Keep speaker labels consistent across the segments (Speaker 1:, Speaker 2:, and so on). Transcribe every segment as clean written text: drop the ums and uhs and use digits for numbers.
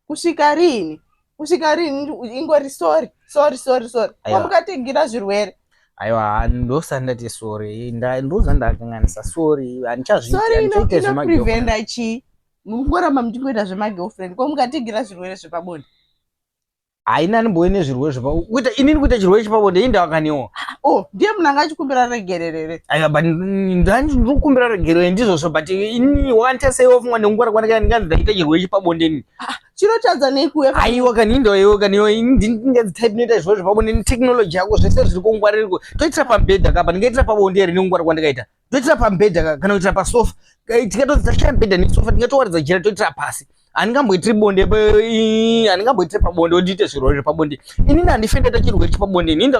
Speaker 1: Kusvika riini? Kusvika riini ingori sorry, sorry, sorry, sorry.
Speaker 2: Aiwa.
Speaker 1: Kwamukatingira zvirwere.
Speaker 2: Aiwa, ndosandati sorry, ndoza ndakanganisa, sorry, handichazviiti.
Speaker 1: Sorry
Speaker 2: Handichaite zvemagirlfriend.
Speaker 1: Inopreventa chii? Mungoramba muchingoita zvemagirlfriend. Kwamukatingira zvirwere zvepabonde.
Speaker 2: Haina ndimbowe nezvirwere zvepa kuita inini, kuita chirwere chepabonde indawakaniwo.
Speaker 1: Oh, ndiye munhu anga achikumbira regererere.
Speaker 2: Aiwa, but ndikukumbira regerero, ndizvozvo, but inini wakandiita sei? Wafungwa nekungwara kwandakaita, ndinganzi ndaita chirwere chepabonde inini?
Speaker 1: Chinotadza nei kuuya?
Speaker 2: Aiwa, kani indoiwo, kaniwo ndinganzi type inoita zvirwere zvepabonde? Technology yako, zvese zviri kungwaririko. Toitira pamubhedha kapa, ndingaitira pabonde here nekungwara kwandakaita? Toitira pamubhedha ka, kana kuitira pasofa. Tikatodzi tashaya mubhedha nesofa, tingatowaridza jira, toitira pasi. Handingamboitiri bonde, handingamboitiri pabonde ondiite zvirwere zvepabonde. Inini handife ndaita chirwere chepabonde inini.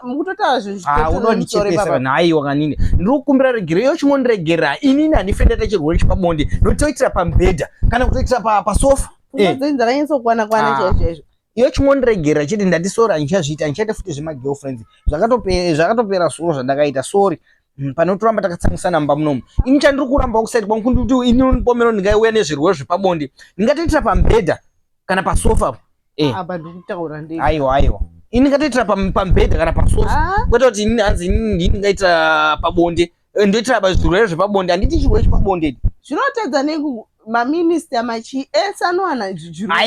Speaker 1: Mukutotaura zvinhu.
Speaker 2: Ah, unondichepesa kana. Aiwa, kanini ndiri kukumbira regero, iyo chingondiregerera. Inini handife ndaita chirwere chepabonde, notoitira pamubhedha kana kutoitira pasofa.
Speaker 1: Pfungwa dzenyu dzakanyatso-kwana kwana.
Speaker 2: Ah.
Speaker 1: Chaizvo chaizvo.
Speaker 2: Iyo chingondiregerera chete. Ndati sorry, handichazviita, handichaita futi zvemagirlfriends. Zvakatopera suro zvandakaita, sorry. Panotoramba takatsamwisana mumba munomu. Ini chandiri kuramba kuside kwangu kunditi ini unipomero ndingaiuya nezvirwere zvepabonde? Ndingatoitira pamubhedha kana pasofa.
Speaker 1: Apa ndikutaura ndega.
Speaker 2: Aiwa, aiwa, ini ndingatoitira pamubhedha kana pasofa,
Speaker 1: Ah,
Speaker 2: kwete kuti inini hanzi inini ndini ndingaitira pabonde. Ndoitira zvirwere zvepabonde? Handiti chirwere chepabonde.
Speaker 1: Zvinotadza nei? Maminista machi ese anowana zvirwere.